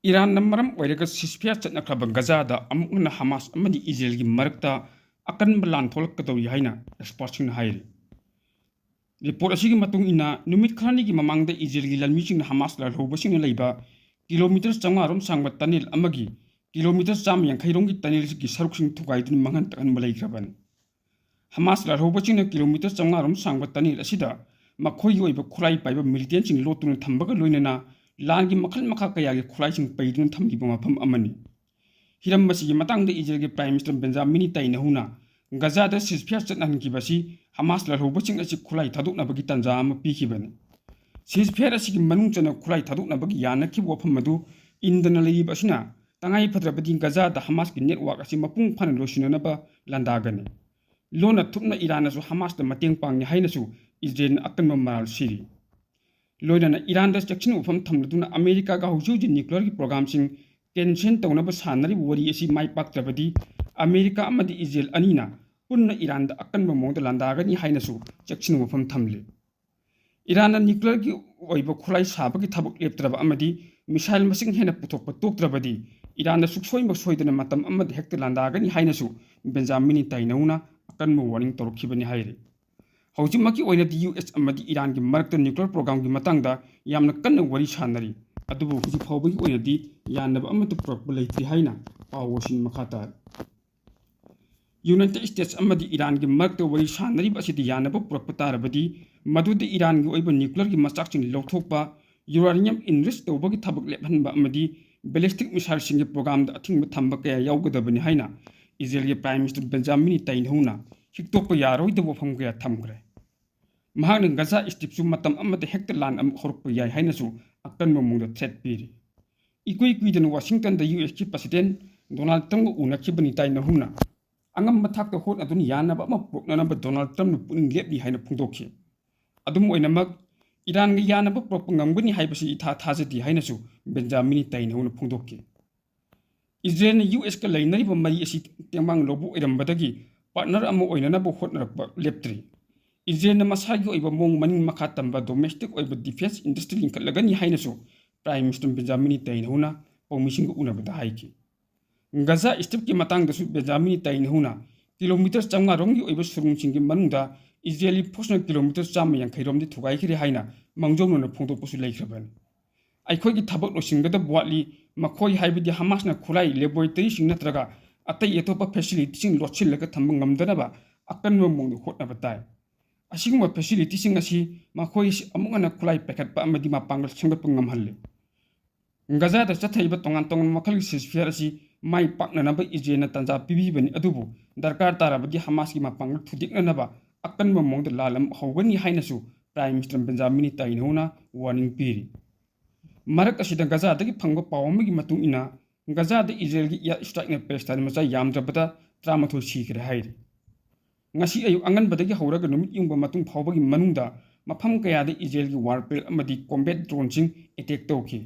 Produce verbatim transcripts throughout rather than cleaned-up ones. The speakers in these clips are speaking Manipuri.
ꯏꯔꯥꯟꯅ ꯃꯔꯝ ꯑꯣꯏꯔꯒ ceasefire ꯆꯠꯅꯈ꯭ꯔꯕ ꯒꯖꯥꯗ ꯑꯃꯨꯛ ꯍꯟꯅ ꯍꯃꯥꯁ ꯑꯃꯗꯤ ꯏꯖꯔꯦꯜꯒꯤ ꯃꯔꯛꯇ ꯑꯀꯟꯕ ꯂꯥꯟ ꯊꯣꯛꯂꯛꯀꯗꯧꯔꯤ ꯍꯥꯏꯅ expertꯁꯤꯡꯅ ꯍꯥꯏꯔꯤ꯫ Report ꯑꯁꯤꯒꯤ ꯃꯇꯨꯡ ꯏꯟꯅ, ꯅꯨꯃꯤꯠ ꯈꯔꯅꯤꯒꯤ ꯃꯃꯥꯡꯗ ꯏꯖꯔꯦꯜꯒꯤ ꯂꯥꯟꯃꯤꯁꯤꯡꯅ ꯍꯃꯥꯁ ꯂꯥꯜꯍꯧꯕꯁꯤꯡꯅ ꯂꯩꯕ kilometre ꯆꯥꯝꯃꯉꯥ ꯔꯣꯝ ꯁꯥꯡꯕ tunnel ꯑꯃꯒꯤ kilometre ꯆꯥꯝꯃ ꯌꯥꯡꯈꯩ ꯔꯣꯝꯒꯤ tunnelꯒꯤ ꯁꯔꯨꯛꯁꯤꯡ ꯊꯨꯒꯥꯏꯗꯨꯅ ꯃꯥꯡꯍꯟ ꯇꯥꯛꯍꯟꯕ ꯂꯩꯈ꯭ꯔꯕꯅꯤ꯫ ꯍꯃꯥꯁ ꯂꯥꯜꯍꯧꯕꯁꯤꯡꯅ kilometre ꯆꯥꯝꯃꯉꯥ ꯔꯣꯝ ꯁꯥꯡꯕ tunnel ꯑꯁꯤꯗ ꯃꯈꯣꯏꯒꯤ ꯑꯣꯏꯕ ꯈꯨꯠꯂꯥꯏ ꯄꯥꯏꯕ militantꯁꯤꯡ ꯂꯣꯠꯇꯨꯅ ꯊꯝꯕꯒ ꯂꯣꯏꯅꯅ ꯂꯥꯟꯒꯤ ꯃꯈꯜ ꯃꯈꯥ ꯀꯌꯥꯒꯤ ꯈꯨꯠꯂꯥꯏꯁꯤꯡ ꯄꯩꯗꯨꯅ ꯊꯝꯂꯤꯕ ꯃꯐꯝ ꯑꯃꯅꯤ꯫ ꯍꯤꯔꯝ ꯑꯁꯤꯒꯤ ꯃꯇꯥꯡꯗ ꯏꯖꯔꯦꯜꯒꯤ Prime Minister ꯕꯦꯟꯖꯥꯃꯤꯟ ꯅꯦꯇꯥꯟꯌꯥꯍꯨꯅ ꯒꯖꯥꯗ ceasefire ꯆꯠꯅꯍꯟꯈꯤꯕ ꯑꯁꯤ ꯍꯃꯥꯁ ꯂꯥꯜꯍꯧꯕꯁꯤꯡ ꯑꯁꯤ ꯈꯨꯠꯂꯥꯏ ꯊꯥꯗꯣꯛꯅꯕꯒꯤ ꯇꯥꯟꯖꯥ ꯑꯃ ꯄꯤꯈꯤꯕꯅꯤ꯫ Ceasefire ꯑꯁꯤꯒꯤ ꯃꯅꯨꯡ ꯆꯟꯅ ꯈꯨꯠꯂꯥꯏ ꯊꯥꯗꯣꯛꯅꯕꯒꯤ ꯌꯥꯅꯈꯤꯕ ꯋꯥꯐꯝ ꯑꯗꯨ ꯏꯟꯗꯅ ꯂꯩꯔꯤꯕ ꯑꯁꯤꯅ ꯇꯉꯥꯏ ꯐꯗ꯭ꯔꯕꯗꯤ ꯒꯖꯥꯗ ꯍꯃꯥꯁꯀꯤ network ꯑꯁꯤ ꯃꯄꯨꯡ ꯐꯥꯅ ꯂꯣꯏꯁꯤꯟꯅꯅꯕ ꯂꯥꯟꯗꯥꯒꯅꯤ꯫ ꯂꯣꯟꯅ ꯊꯨꯞꯅ ꯏꯔꯥꯟꯅꯁꯨ ꯍꯃꯥꯁꯇ ꯃꯇꯦꯡ ꯄꯥꯡꯏ ꯍꯥꯏꯅꯁꯨ ꯏꯖꯔꯦꯜꯅ ꯑꯀꯟꯕ ꯃꯔꯥꯜ ꯁꯤꯔꯤ꯫ ꯂꯣꯏꯅꯅ ꯏꯔꯥꯟꯗ ꯆꯦꯛꯁꯤꯟ ꯋꯥꯐꯝ ꯊꯝꯂꯗꯨꯅ ꯑꯃꯦꯔꯤꯀꯥꯒ ꯍꯧꯖꯤꯛ ꯍꯧꯖꯤꯛ nuclearꯒꯤ programmeꯁꯤꯡ cancel ꯇꯧꯅꯕ ꯁꯥꯟꯅꯔꯤꯕ ꯋꯥꯔꯤ ꯑꯁꯤ ꯃꯥꯏ ꯄꯥꯛꯇ꯭ꯔꯕꯗꯤ ꯑꯃꯦꯔꯤꯀꯥ ꯑꯃꯗꯤ ꯏꯖꯔꯦꯜ ꯑꯅꯤꯅ ꯄꯨꯟꯅ ꯏꯔꯥꯟꯗ ꯑꯀꯟꯕ ꯃꯑꯣꯡꯗ ꯂꯥꯟꯗꯥꯒꯅꯤ ꯍꯥꯏꯅꯁꯨ ꯆꯦꯛꯁꯤꯟ ꯋꯥꯐꯝ ꯊꯝꯂꯤ꯫ ꯏꯔꯥꯟꯅ nuclearꯒꯤ ꯑꯣꯏꯕ ꯈꯨꯠꯂꯥꯏ ꯁꯥꯕꯒꯤ ꯊꯕꯛ ꯂꯦꯞꯇ꯭ꯔꯕ ꯑꯃꯗꯤ missile ꯃꯁꯤꯡ ꯍꯦꯟꯅ ꯄꯨꯊꯣꯛꯄ ꯇꯣꯛꯇ꯭ꯔꯕꯗꯤ ꯏꯔꯥꯟꯅ ꯁꯨꯛꯁꯣꯏꯃꯛ ꯁꯣꯏꯗꯅ ꯃꯇꯝ ꯑꯃꯗ ꯍꯦꯛꯇ ꯂꯥꯟꯗꯥꯒꯅꯤ ꯍꯥꯏꯅꯁꯨ ꯕꯦꯟꯖꯥꯃꯤꯟ ꯅꯦꯇꯥꯟꯌꯥꯍꯨꯅ ꯑꯀꯟꯕ warning ꯇꯧꯔꯛꯈꯤꯕꯅꯤ ꯍꯥꯏꯔꯤ꯫ ꯍꯧꯖꯤꯛꯃꯛꯀꯤ ꯑꯣꯏꯅꯗꯤ ꯌꯨ ꯑꯦꯁ ꯑꯃꯗꯤ ꯏꯔꯥꯟꯒꯤ ꯃꯔꯛꯇ nuclear programmeꯒꯤ ꯃꯇꯥꯡꯗ ꯌꯥꯝꯅ ꯀꯟꯅ ꯋꯥꯔꯤ ꯁꯥꯟꯅꯔꯤ, ꯑꯗꯨꯕꯨ ꯍꯧꯖꯤꯛ ꯐꯥꯎꯕꯒꯤ ꯑꯣꯏꯅꯗꯤ ꯌꯥꯅꯕ ꯑꯃꯠꯇ ꯄꯨꯔꯛꯄ ꯂꯩꯇ꯭ꯔꯤ ꯍꯥꯏꯅ ꯄꯥꯎ ꯑꯁꯤꯅ ꯃꯈꯥ ꯇꯥꯔꯤ꯫ United States ꯑꯃꯗꯤ ꯏꯔꯥꯟꯒꯤ ꯃꯔꯛꯇ ꯋꯥꯔꯤ ꯁꯥꯟꯅꯔꯤꯕ ꯑꯁꯤꯗ ꯌꯥꯅꯕ ꯄꯨꯔꯛꯄ ꯇꯥꯔꯕꯗꯤ ꯃꯗꯨꯗ ꯏꯔꯥꯟꯒꯤ ꯑꯣꯏꯕ nuclearꯒꯤ ꯃꯆꯥꯛꯁꯤꯡ ꯂꯧꯊꯣꯛꯄ, uranium enrich ꯇꯧꯕꯒꯤ ꯊꯕꯛ ꯂꯦꯞꯍꯟꯕ ꯑꯃꯗꯤ ballistic missileꯁꯤꯡꯒꯤ programmeꯗ ꯑꯊꯤꯡꯕ ꯊꯝꯕ ꯀꯌꯥ ꯌꯥꯎꯒꯗꯕꯅꯤ ꯍꯥꯏꯅ ꯏꯖꯔꯦꯜꯒꯤ Prime Minister ꯕꯦꯟꯖꯥꯃꯤꯟ ꯅꯦꯇꯥꯟꯌꯥꯍꯨꯅ ꯍꯤꯛꯇꯣꯛꯄ ꯌꯥꯔꯣꯏꯗꯕ ꯋꯥꯐꯝ ꯀꯌꯥ ꯊꯝꯈ꯭ꯔꯦ꯫ ꯃꯍꯥꯛꯅ ꯒꯖꯥ ꯁ꯭ꯇ꯭ꯔꯤꯞꯁꯨ ꯃꯇꯝ ꯑꯃꯗ ꯍꯦꯛꯇ ꯂꯥꯟ ꯑꯃ ꯍꯧꯔꯛꯄ ꯌꯥꯏ ꯍꯥꯏꯅꯁꯨ ꯑꯀꯟꯕ ꯃꯑꯣꯡꯗ threat ꯄꯤꯔꯤ꯫ ꯏꯀꯨꯏ ꯀꯨꯏꯗꯅ ꯋꯥꯁꯤꯡꯇꯟꯗ ꯌꯨ ꯑꯦꯁꯀꯤ President ꯗꯣꯅꯥꯜꯗ ꯇ꯭ꯔꯝꯞꯒ ꯎꯅꯈꯤꯕ ꯅꯦꯇꯥꯟꯌꯥꯍꯨꯅ ꯑꯉꯝꯕ ꯊꯥꯛꯇ ꯍꯣꯠꯅꯗꯨꯅ ꯌꯥꯅꯕ ꯑꯃ ꯄꯨꯔꯛꯅꯅꯕ ꯗꯣꯅꯥꯜꯗ ꯇ꯭ꯔꯝꯞꯅ ꯄꯨꯛꯅꯤꯡ ꯂꯦꯞꯂꯤ ꯍꯥꯏꯅ ꯐꯣꯡꯗꯣꯛꯈꯤ꯫ ꯑꯗꯨꯝ ꯑꯣꯏꯅꯃꯛ, ꯏꯔꯥꯟꯒ ꯌꯥꯅꯕ ꯄꯨꯔꯛꯄ ꯉꯝꯒꯅꯤ ꯍꯥꯏꯕꯁꯤ ꯏꯊꯥ ꯊꯥꯖꯗꯦ ꯍꯥꯏꯅꯁꯨ ꯕꯦꯟꯖꯥꯃꯤꯟ ꯅꯦꯇꯥꯟꯌꯥꯍꯨꯅ ꯐꯣꯡꯗꯣꯛꯈꯤ꯫ ꯏꯖꯔꯦꯜꯅ ꯌꯨ ꯑꯦꯁꯀ ꯂꯩꯅꯔꯤꯕ ꯃꯔꯤ ꯑꯁꯤ ꯇꯦꯡꯕꯥꯡ ꯂꯧꯕ ꯑꯣꯏꯔꯝꯕꯗꯒꯤ partner ꯑꯃ ꯑꯣꯏꯅꯅꯕ ꯍꯣꯠꯅꯔꯛꯄ ꯂꯦꯞꯇ꯭ꯔꯤ꯫ ꯏꯖꯔꯦꯜꯅ ꯃꯁꯥꯒꯤ ꯑꯣꯏꯕ ꯃꯑꯣꯡ ꯃꯅꯤꯡ ꯃꯈꯥ ꯇꯝꯕ domestic ꯑꯣꯏꯕ defence industry ꯂꯤꯡꯈꯠꯂꯒꯅꯤ ꯍꯥꯏꯅꯁꯨ Prime Minister ꯕꯦꯟꯖꯥꯃꯤꯟ ꯅꯦꯇꯥꯟꯌꯥꯍꯨꯅ ꯄꯥꯎꯃꯤꯁꯤꯡꯒ ꯎꯅꯕꯗ ꯍꯥꯏꯈꯤ꯫ ꯒꯖꯥ ꯁ꯭ꯇ꯭ꯔꯤꯞꯀꯤ ꯃꯇꯥꯡꯗꯁꯨ ꯕꯦꯟꯖꯥꯃꯤꯟ ꯅꯦꯇꯥꯟꯌꯥꯍꯨꯅ ꯀꯤꯂꯣꯃꯤꯇꯔ ꯆꯥꯝꯃꯉꯥ ꯔꯣꯝꯒꯤ ꯑꯣꯏꯕ ꯁꯨꯔꯨꯡꯁꯤꯡꯒꯤ ꯃꯅꯨꯡꯗ ꯏꯖꯔꯦꯂꯤ ꯐꯣꯔꯁꯅ ꯀꯤꯂꯣꯃꯤꯇꯔ ꯆꯥꯝꯃ ꯌꯥꯡꯈꯩ ꯔꯣꯝꯗꯤ ꯊꯨꯒꯥꯏꯈ꯭ꯔꯦ ꯍꯥꯏꯅ ꯃꯥꯡꯖꯧꯅꯅ ꯐꯣꯡꯗꯣꯛꯄꯁꯨ ꯂꯩꯈ꯭ꯔꯕꯅꯤ꯫ "ꯑꯩꯈꯣꯏꯒꯤ ꯊꯕꯛ ꯂꯣꯏꯁꯤꯟꯒꯗꯕ ꯋꯥꯠꯂꯤ, ꯃꯈꯣꯏ ꯍꯥꯏꯕꯗꯤ ꯍꯃꯥꯁꯅ ꯈꯨꯠꯂꯥꯏ, ꯂꯦꯕꯣꯔꯦꯇꯔꯤꯁꯤꯡ ꯅꯠꯇ꯭ꯔꯒ ꯑꯇꯩ ꯑꯇꯣꯞꯄ ꯐꯦꯁꯤꯂꯤꯇꯤꯁꯤꯡ ꯂꯣꯠꯁꯤꯜꯂꯒ ꯊꯝꯕ ꯉꯝꯗꯅꯕ ꯑꯀꯟꯕ ꯃꯑꯣꯡꯗ ꯍꯣꯠꯅꯕ ꯇꯥꯏ꯫ ꯑꯁꯤꯒꯨꯝꯕ ꯐꯦꯁꯤꯂꯤꯇꯤꯁꯤꯡ ꯑꯁꯤ ꯃꯈꯣꯏ ꯑꯁꯤ ꯑꯃꯨꯛ ꯍꯟꯅ ꯈꯨꯠꯂꯥꯏ ꯄꯥꯏꯈꯠꯄ ꯑꯃꯗꯤ ꯃꯄꯥꯡꯒꯜ ꯁꯦꯝꯒꯠꯄ ꯉꯝꯍꯜꯂꯤ"꯫ ꯒꯖꯥꯗ ꯆꯠꯊꯔꯤꯕ ꯇꯣꯉꯥꯟ ꯇꯣꯉꯥꯟꯕ ꯃꯈꯜꯒꯤ ceasefire ꯑꯁꯤ ꯃꯥꯏ ꯄꯥꯛꯅꯅꯕ ꯏꯖꯔꯦꯜꯅ ꯇꯥꯟꯖꯥ ꯄꯤꯕꯤꯕꯅꯤ, ꯑꯗꯨꯕꯨ ꯗꯔꯀꯥꯔ ꯇꯥꯔꯕꯗꯤ ꯍꯃꯥꯁꯀꯤ ꯃꯄꯥꯡꯒꯜ ꯊꯨꯗꯦꯛꯅꯅꯕ ꯑꯀꯟꯕ ꯃꯑꯣꯡꯗ ꯂꯥꯟ ꯑꯃ ꯍꯧꯒꯅꯤ ꯍꯥꯏꯅꯁꯨ ꯄ꯭ꯔꯥꯏꯝ ꯃꯤꯅꯤꯁꯇꯔ ꯕꯦꯟꯖꯥꯃꯤꯟ ꯅꯦꯇꯥꯟꯌꯥꯍꯨꯅ ꯋꯥꯔꯅꯤꯡ ꯄꯤꯔꯤ꯫ ꯃꯔꯛ ꯑꯁꯤꯗ ꯒꯖꯥꯗꯒꯤ ꯐꯪꯕ ꯄꯥꯎ ꯑꯃꯒꯤ ꯃꯇꯨꯡ ꯏꯟꯅ, ꯒꯖꯥꯗ ꯏꯖꯔꯦꯜꯒꯤ ꯑꯦꯌꯔ ꯁ꯭ꯇ꯭ꯔꯥꯏꯛꯅ ꯄꯦꯂꯦꯁꯇꯥꯏꯟ ꯃꯆꯥ ꯌꯥꯝꯗ꯭ꯔꯕꯗ ꯇꯔꯥꯃꯥꯊꯣꯏ ꯁꯤꯈ꯭ꯔꯦ ꯍꯥꯏꯔꯤ꯫ ꯉꯁꯤ ꯑꯌꯨꯛ ꯑꯉꯟꯕꯗꯒꯤ ꯍꯧꯔꯒ ꯅꯨꯃꯤꯠ ꯌꯨꯡꯕ ꯃꯇꯨꯡ ꯐꯥꯎꯕꯒꯤ ꯃꯅꯨꯡꯗ ꯃꯐꯝ ꯀꯌꯥꯗ ꯏꯖꯔꯦꯜꯒꯤ ꯋꯥꯔꯄꯦꯜ ꯑꯃꯗꯤ ꯀꯣꯝꯕꯦꯠ ꯗ꯭ꯔꯣꯟꯁꯤꯡ ꯑꯦꯇꯦꯛ ꯇꯧꯈꯤ꯫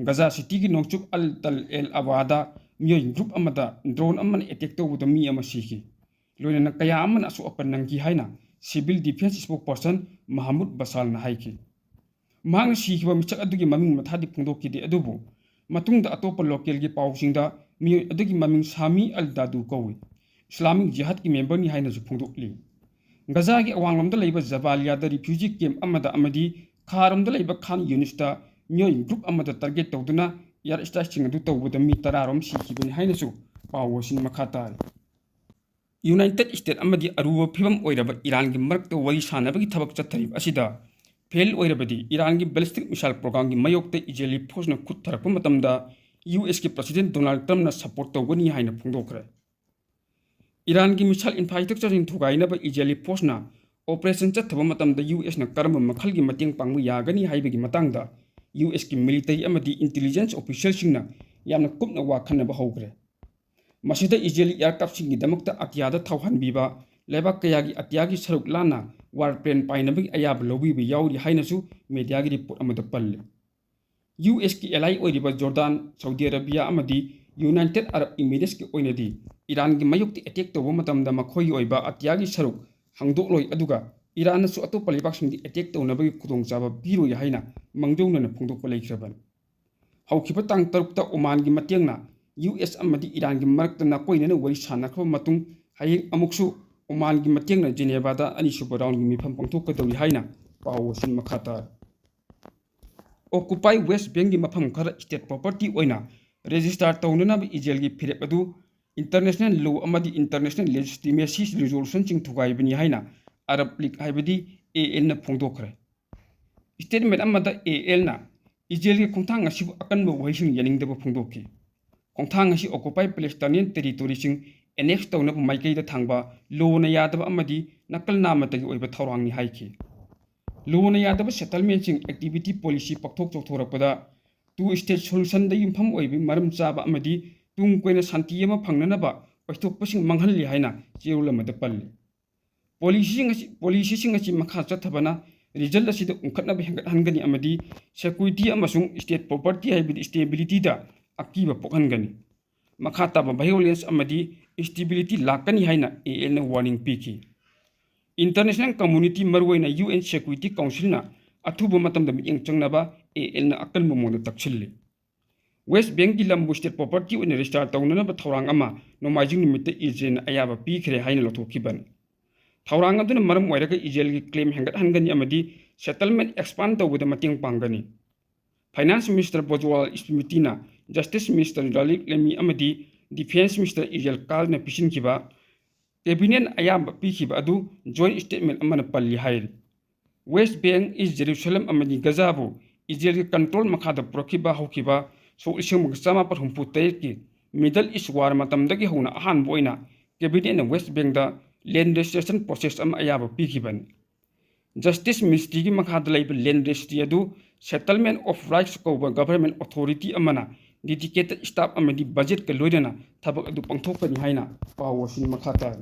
ꯒꯖꯥ ꯁꯤꯇꯤꯒꯤ ꯅꯣꯡꯆꯨꯞ ꯑꯜ ꯇꯜ ꯑꯦꯜ ꯑꯋꯥꯗ ꯃꯤꯑꯣꯏ ꯒ꯭ꯔꯨꯞ ꯑꯃꯗ ꯗ꯭ꯔꯣꯟ ꯑꯃꯅ ꯑꯦꯇꯦꯛ ꯇꯧꯕꯗ ꯃꯤ ꯑꯃ ꯁꯤꯈꯤ꯫ ꯂꯣꯏꯅꯅ ꯀꯌꯥ ꯑꯃꯅ ꯑꯁꯣꯛ ꯑꯄꯟ ꯅꯪꯈꯤ ꯍꯥꯏꯅ ꯁꯤꯚꯤꯜ ꯗꯤꯐꯦꯟꯁ ꯁ꯭ꯄꯣꯛꯄꯔꯁꯟ ꯃꯍꯃꯨꯗ ꯕꯁꯥꯜꯅ ꯍꯥꯏꯈꯤ꯫ ꯃꯍꯥꯛꯅ ꯁꯤꯈꯤꯕ ꯃꯤꯁꯛ ꯑꯗꯨꯒꯤ ꯃꯃꯤꯡ ꯃꯊꯥꯗꯤ ꯐꯣꯡꯗꯣꯛꯈꯤꯗꯦ, ꯑꯗꯨꯕꯨ ꯃꯇꯨꯡꯗ ꯑꯇꯣꯞꯄ ꯂꯣꯀꯦꯜꯒꯤ ꯄꯥꯎꯁꯤꯡꯗ ꯃꯤꯑꯣꯏ ꯑꯗꯨꯒꯤ ꯃꯃꯤꯡ ꯁꯥꯃꯤ ꯑꯜ ꯗꯥꯗꯨ ꯀꯧꯏ꯫ ꯏꯁꯂꯥꯃꯤꯛ ꯖꯤꯍꯥꯗꯀꯤ ꯃꯦꯝꯕꯔꯅꯤ ꯍꯥꯏꯅꯁꯨ ꯐꯣꯡꯗꯣꯛꯂꯤ꯫ ꯒꯖꯥꯒꯤ ꯑꯋꯥꯡꯂꯣꯝꯗ ꯂꯩꯕ ꯖꯕꯥꯂꯤꯌꯥꯗ ꯔꯤꯐ꯭ꯌꯨꯖꯤ ꯀꯦꯝꯞ ꯑꯃꯗ ꯑꯃꯗꯤ ꯈꯥꯔꯣꯝꯗ ꯂꯩꯕ ꯈꯥꯟ ꯌꯨꯅꯤꯁꯇ ꯃꯤꯑꯣꯏ ꯒ꯭ꯔꯨꯞ ꯑꯃꯗ ꯇꯥꯔꯒꯦꯠ ꯇꯧꯗꯨꯅ ꯑꯦꯌꯔ ꯁ꯭ꯇ꯭ꯔꯥꯏꯛꯁꯤꯡ ꯑꯗꯨ ꯇꯧꯕꯗ ꯃꯤ ꯇꯔꯥ ꯔꯣꯝ ꯁꯤꯈꯤꯕꯅꯤ ꯍꯥꯏꯅꯁꯨ ꯄꯥꯎ ꯑꯁꯤꯅ ꯃꯈꯥ ꯇꯥꯔꯤ꯫ ꯌꯨꯅꯥꯏꯇꯦꯗ ꯁ꯭ꯇꯦꯠ ꯑꯃꯗꯤ ꯑꯔꯨꯕ ꯐꯤꯕꯝ ꯑꯣꯏꯔꯕ ꯏꯔꯥꯟꯒꯤ ꯃꯔꯛꯇ ꯋꯥꯔꯤ ꯁꯥꯅꯕꯒꯤ ꯊꯕꯛ ꯆꯠꯊꯔꯤꯕ ꯑꯁꯤꯗ ꯐꯦꯜ ꯑꯣꯏꯔꯕꯗꯤ ꯏꯔꯥꯟꯒꯤ ꯕꯦꯂꯤꯁꯇꯤꯛ ꯃꯤꯁꯥꯏꯜ ꯄ꯭ꯔꯣꯒ꯭ꯔꯥꯝꯒꯤ ꯃꯥꯌꯣꯛꯇ ꯏꯖꯔꯦꯂꯤ ꯐꯣꯔꯁꯅ ꯈꯨꯠ ꯊꯥꯔꯛꯄ ꯃꯇꯝꯗ ꯌꯨ ꯑꯦꯁꯀꯤ ꯄ꯭ꯔꯁꯤꯗꯦꯟ ꯗꯣꯅꯥꯜꯗ ꯇ꯭ꯔꯝꯞꯅ ꯁꯄꯣꯔꯠ ꯇꯧꯒꯅꯤ ꯍꯥꯏꯅ ꯐꯣꯡꯗꯣꯛꯈ꯭ꯔꯦ꯫ ꯏꯔꯥꯟꯒꯤ ꯃꯤꯁꯥꯏꯜ ꯏꯟꯐ꯭ꯔꯥꯁ꯭ꯇ꯭ꯔꯛꯆꯔꯁꯤꯡ ꯊꯨꯒꯥꯏꯅꯕ ꯏꯖꯔꯦꯂꯤ ꯐꯣꯔꯁꯅ ꯑꯣꯄꯔꯦꯁꯟ ꯆꯠꯊꯕ ꯃꯇꯝꯗ ꯌꯨ ꯑꯦꯁꯅ ꯀꯔꯝꯕ ꯃꯈꯜꯒꯤ ꯃꯇꯦꯡ ꯄꯥꯡꯕ ꯌꯥꯒꯅꯤ ꯍꯥꯏꯕꯒꯤ ꯃꯇꯥꯡꯗ ꯌꯨ ꯑꯦꯁꯀꯤ ꯃꯤꯂꯤꯇꯔꯤ ꯑꯃꯗꯤ ꯏꯟꯇꯦꯂꯤꯖꯦꯟꯁ ꯑꯣꯐꯤꯁꯤꯌꯦꯜꯁꯤꯡꯅ ꯌꯥꯝꯅ ꯀꯨꯞꯅ ꯋꯥ ꯈꯟꯅꯕ ꯍꯧꯈ꯭ꯔꯦ꯫ ꯃꯁꯤꯗ ꯏꯖꯔꯦꯂꯤ ꯑꯦꯌꯔꯀ꯭ꯔꯥꯐꯁꯤꯡꯒꯤꯗꯃꯛꯇ ꯑꯇꯤꯌꯥꯗ ꯊꯥꯎꯍꯟꯕꯤꯕ, ꯂꯩꯕꯥꯛ ꯀꯌꯥꯒꯤ ꯑꯇꯤꯌꯥꯒꯤ ꯁꯔꯨꯛ ꯂꯥꯟꯅ ꯋꯥꯔꯄ꯭ꯂꯦꯟ ꯄꯥꯏꯅꯕꯒꯤ ꯑꯌꯥꯕ ꯂꯧꯕꯤꯕ ꯌꯥꯎꯔꯤ ꯍꯥꯏꯅꯁꯨ ꯃꯦꯗꯤꯌꯥꯒꯤ ꯔꯤꯄꯣꯔꯠ ꯑꯃꯗ ꯄꯜꯂꯤ꯫ ꯌꯨ ꯑꯦꯁꯀꯤ ꯑꯦꯂꯥꯏ ꯑꯣꯏꯔꯤꯕ ꯖꯣꯔꯗꯥꯟ, ꯁꯥꯎꯗꯤ ꯑꯔꯥꯕꯤꯌꯥ ꯑꯃꯗꯤ ꯌꯨꯅꯥꯏꯇꯦꯗ ꯑꯔꯕ ꯏꯃꯤꯔꯦꯠꯁꯀꯤ ꯑꯣꯏꯅꯗꯤ ꯏꯔꯥꯟꯒꯤ ꯃꯥꯌꯣꯛꯇ ꯑꯦꯇꯦꯛ ꯇꯧꯕ ꯃꯇꯝꯗ ꯃꯈꯣꯏꯒꯤ ꯑꯣꯏꯕ ꯑꯇꯤꯌꯥꯒꯤ ꯁꯔꯨꯛ ꯍꯥꯡꯗꯣꯛꯂꯣꯏ, ꯑꯗꯨꯒ ꯏꯔꯥꯟꯅꯁꯨ ꯑꯇꯣꯞꯄ ꯂꯩꯕꯥꯛꯁꯤꯡꯗ ꯑꯦꯇꯦꯛ ꯇꯧꯅꯕꯒꯤ ꯈꯨꯗꯣꯡꯆꯥꯕ ꯄꯤꯔꯣꯏ ꯍꯥꯏꯅ ꯃꯥꯡꯖꯧꯅꯅ ꯐꯣꯡꯗꯣꯛꯄ ꯂꯩꯈ꯭ꯔꯕꯅꯤ꯫ ꯍꯧꯈꯤꯕ ꯇꯥꯡ ꯇꯔꯨꯛꯇ ꯑꯣꯃꯥꯟꯒꯤ ꯃꯇꯦꯡꯅ ꯌꯨ ꯑꯦꯁ ꯑꯃꯗꯤ ꯏꯔꯥꯟꯒꯤ ꯃꯔꯛꯇ ꯅꯥꯀꯣꯏꯅꯅ ꯋꯥꯔꯤ ꯁꯥꯟꯅꯈ꯭ꯔꯕ ꯃꯇꯨꯡ, ꯍꯌꯦꯡ ꯑꯃꯨꯛꯁꯨ ꯑꯣꯃꯥꯟꯒꯤ ꯃꯇꯦꯡꯅ ꯖꯦꯅꯦꯚꯥꯗ ꯑꯅꯤꯁꯨꯕ ꯔꯥꯎꯟꯒꯤ ꯃꯤꯐꯝ ꯄꯥꯡꯊꯣꯛꯀꯗꯧꯔꯤ ꯍꯥꯏꯅ ꯄꯥꯎ ꯑꯁꯤ ꯃꯈꯥ ꯇꯥꯔꯤ꯫ ꯑꯣꯀꯨꯄꯥꯏ ꯋꯦꯁ ꯕꯦꯡꯒꯤ ꯃꯐꯝ ꯈꯔ ꯁ꯭ꯇꯦꯠ ꯄ꯭ꯔꯣꯄꯔꯇꯤ ꯑꯣꯏꯅ ꯔꯦꯖꯤꯁꯇꯥꯔ ꯇꯧꯅꯅꯕ ꯏꯖꯔꯦꯜꯒꯤ ꯐꯤꯔꯦꯞ ꯑꯗꯨ ꯏꯟꯇꯔꯅꯦꯁꯅꯦꯜ ꯂꯣ ꯑꯃꯗꯤ ꯏꯟꯇꯔꯅꯦꯁꯅꯦꯜ ꯂꯦꯖꯤꯇꯤꯃꯦꯁꯤ ꯔꯤꯖꯣꯂꯨꯁꯟꯁꯤꯡ ꯊꯨꯒꯥꯏꯕꯅꯤ ꯍꯥꯏꯅ ꯑꯔꯕ ꯂꯤꯒ ꯍꯥꯏꯕꯗꯤ ꯑꯦ ꯑꯦꯜꯅ ꯐꯣꯡꯗꯣꯛꯈ꯭ꯔꯦ꯫ ꯁ꯭ꯇꯦꯠꯃꯦꯟ ꯑꯃꯗ ꯑꯦ ꯑꯦꯜꯅ ꯏꯖꯔꯦꯜꯒꯤ ꯈꯣꯡꯊꯥꯡ ꯑꯁꯤꯕꯨ ꯑꯀꯟꯕ ꯋꯥꯍꯩꯁꯤꯡ ꯌꯥꯅꯤꯡꯗꯕ ꯐꯣꯡꯗꯣꯛꯈꯤ꯫ ꯈꯣꯡꯊꯥꯡ ꯑꯁꯤ ꯑꯣꯀꯨꯄꯥꯏ ꯄꯦꯂꯦꯁꯇꯥꯏꯅꯤꯌꯟ ꯇꯦꯔꯤꯇꯣꯔꯤꯁꯤꯡ ꯑꯦꯅꯦꯛꯁ ꯇꯧꯅꯕ ꯃꯥꯏꯀꯩꯗ ꯊꯥꯡꯕ ꯂꯣꯅ ꯌꯥꯗꯕ ꯑꯃꯗꯤ ꯅꯥꯀꯜ ꯅꯥꯝꯃꯇꯒꯤ ꯑꯣꯏꯕ ꯊꯧꯔꯥꯡꯅꯤ ꯍꯥꯏꯈꯤ꯫ ꯂꯣꯅ ꯌꯥꯗꯕ ꯁꯦꯇꯜꯃꯦꯟꯁꯤꯡ ꯑꯦꯛꯇꯤꯚꯤꯇꯤ ꯄꯣꯂꯤꯁꯤ ꯄꯥꯛꯊꯣꯛ ꯆꯥꯎꯊꯣꯔꯛꯄꯗ ꯇꯨ ꯁ꯭ꯇꯦꯠ ꯁꯣꯂꯨꯁꯟꯗ ꯌꯨꯝꯐꯝ ꯑꯣꯏꯕ ꯃꯔꯝ ꯆꯥꯕ ꯑꯃꯗꯤ ꯇꯨꯡ ꯀꯣꯏꯅ ꯁꯥꯟꯇꯤ ꯑꯃ ꯐꯪꯅꯅꯕ ꯑꯣꯏꯊꯣꯛꯄꯁꯤꯡ ꯃꯥꯡꯍꯜꯂꯤ ꯍꯥꯏꯅ ꯆꯦꯔꯣꯜ ꯑꯃꯗ ꯄꯜꯂꯤ꯫ ꯄꯣꯂꯤꯁꯤꯁꯤꯡ ꯑꯁꯤ, ꯄꯣꯂꯤꯁꯤꯁꯤꯡ ꯑꯁꯤ ꯃꯈꯥ ꯆꯠꯊꯕꯅ ꯔꯤꯖꯜ ꯑꯁꯤꯗ ꯎꯪꯈꯠꯅꯕ ꯍꯦꯟꯒꯠꯍꯟꯒꯅꯤ ꯑꯃꯗꯤ ꯁꯦꯀ꯭ꯌꯨꯔꯤꯇꯤ ꯑꯃꯁꯨꯡ ꯁ꯭ꯇꯦꯠ ꯄ꯭ꯔꯣꯄꯔꯇꯤ ꯍꯥꯏꯕꯗꯤ ꯁ꯭ꯇꯦꯕꯤꯂꯤꯇꯤꯗ ꯑꯀꯤꯕ ꯄꯣꯛꯍꯟꯒꯅꯤ꯫ ꯃꯈꯥ ꯇꯥꯕ ꯚꯥꯏꯑꯣꯂꯦꯟꯁ ꯑꯃꯗꯤ ꯏꯟꯁꯇꯦꯕꯤꯂꯤꯇꯤ ꯂꯥꯛꯀꯅꯤ ꯍꯥꯏꯅ ꯑꯦ ꯑꯦꯜꯅ ꯋꯥꯔꯅꯤꯡ ꯄꯤꯈꯤ꯫ ꯏꯟꯇꯔꯅꯦꯁꯅꯦꯜ ꯀꯝꯃꯨꯅꯤꯇꯤ, ꯃꯔꯨꯑꯣꯏꯅ ꯌꯨ ꯑꯦꯟ ꯁꯦꯀ꯭ꯌꯨꯔꯤꯇꯤ ꯀꯥꯎꯟꯁꯤꯜꯅ ꯑꯊꯨꯕ ꯃꯇꯝꯗ ꯃꯤꯠꯌꯦꯡ ꯆꯪꯅꯕ ꯑꯦ ꯑꯦꯜꯅ ꯑꯀꯟꯕ ꯃꯑꯣꯡꯗ ꯇꯛꯁꯤꯜꯂꯤ꯫ ꯋꯦꯁ ꯕꯦꯡꯒꯤ ꯂꯝꯕꯨ ꯁ꯭ꯇꯦꯠ ꯄ꯭ꯔꯣꯄꯔꯇꯤ ꯑꯣꯏꯅ ꯔꯦꯖꯤꯁꯇꯥꯔ ꯇꯧꯅꯅꯕ ꯊꯧꯔꯥꯡ ꯑꯃ ꯅꯣꯡꯃꯥꯏꯖꯤꯡ ꯅꯨꯃꯤꯠꯇ ꯏꯖꯔꯦꯜꯅ ꯑꯌꯥꯕ ꯄꯤꯈ꯭ꯔꯦ ꯍꯥꯏꯅ ꯂꯧꯊꯣꯛꯈꯤꯕꯅꯤ꯫ ꯊꯧꯔꯥꯡ ꯑꯗꯨꯅ ꯃꯔꯝ ꯑꯣꯏꯔꯒ ꯏꯖꯔꯦꯜꯒꯤ ꯀ꯭ꯂꯦꯝ ꯍꯦꯟꯒꯠꯍꯟꯒꯅꯤ ꯑꯃꯗꯤ ꯁꯦꯇꯜꯃꯦꯟ ꯑꯦꯛꯁꯄꯥꯟ ꯇꯧꯕꯗ ꯃꯇꯦꯡ ꯄꯥꯡꯒꯅꯤ꯫ ꯐꯥꯏꯅꯥꯟꯁ ꯃꯤꯅꯤꯁꯇꯔ ꯕꯣꯖꯋꯥꯜ ꯁ꯭ꯃꯤꯇꯤꯅ ꯖꯁꯇꯤꯁ ꯃꯤꯅꯤꯁꯇꯔ ꯔꯥꯂꯤꯛ ꯂꯦꯃꯤ ꯑꯃꯗꯤ ꯗꯤꯐꯦꯟꯁ ꯃꯤꯅꯤꯁꯇꯔ ꯏꯖꯔꯦꯜ ꯀꯥꯜꯅ ꯄꯤꯁꯤꯟꯈꯤꯕ ꯀꯦꯕꯤꯅꯦꯠ ꯑꯌꯥꯝꯕ ꯄꯤꯈꯤꯕ ꯑꯗꯨ ꯖꯣꯏꯟ ꯁ꯭ꯇꯦꯠꯃꯦꯟ ꯑꯃꯅ ꯄꯜꯂꯤ ꯍꯥꯏꯔꯤ꯫ ꯋꯦꯁ ꯕꯦꯡ, ꯏꯁ ꯖꯦꯔꯨꯁꯂꯝ ꯑꯃꯗꯤ ꯒꯖꯥꯕꯨ ꯏꯖꯔꯦꯜꯒꯤ ꯀꯟꯇ꯭ꯔꯣꯜ ꯃꯈꯥꯗ ꯄꯨꯔꯛꯈꯤꯕ ꯍꯧꯈꯤꯕ ꯁꯣꯛ ꯂꯤꯁꯤꯡ ꯑꯃꯒ ꯆꯃꯥꯄꯟ ꯍꯨꯝꯐꯨ ꯇꯔꯦꯠꯀꯤ ꯃꯤꯗꯜ ꯏꯁ ꯋꯥꯔ ꯃꯇꯝꯗꯒꯤ ꯍꯧꯅ ꯑꯍꯥꯟꯕ ꯑꯣꯏꯅ ꯀꯦꯕꯤꯅꯦꯠꯅ ꯋꯦꯁ ꯕꯦꯡꯗ ꯂꯦꯟ ꯔꯦꯖꯤꯁꯇ꯭ꯔꯦꯁꯟ ꯄ꯭ꯔꯣꯁꯦꯁ ꯑꯃ ꯑꯌꯥꯕ ꯄꯤꯈꯤꯕꯅꯤ꯫ ꯖꯁꯇꯤꯁ ꯃꯤꯅꯤꯁꯇ꯭ꯔꯤꯒꯤ ꯃꯈꯥꯗ ꯂꯩꯕ ꯂꯦꯟ ꯔꯦꯖꯤꯁꯇ꯭ꯔꯤ ꯑꯗꯨ ꯁꯦꯇꯜꯃꯦꯟ ꯑꯣꯐ ꯔꯥꯏꯠꯁ ꯀꯧꯕ ꯒꯚꯔꯟꯃꯦꯟ ꯑꯣꯊꯣꯔꯤꯇꯤ ꯑꯃꯅ ꯗꯦꯗꯤꯀꯦꯇꯦꯗ ꯁ꯭ꯇꯥꯐ ꯑꯃꯗꯤ ꯕꯖꯦꯠꯀ ꯂꯣꯏꯅꯅ ꯊꯕꯛ ꯑꯗꯨ ꯄꯥꯡꯊꯣꯛꯀꯅꯤ ꯍꯥꯏꯅ ꯄꯥꯎ ꯑꯁꯤꯅ ꯃꯈꯥ ꯇꯥꯔꯤ꯫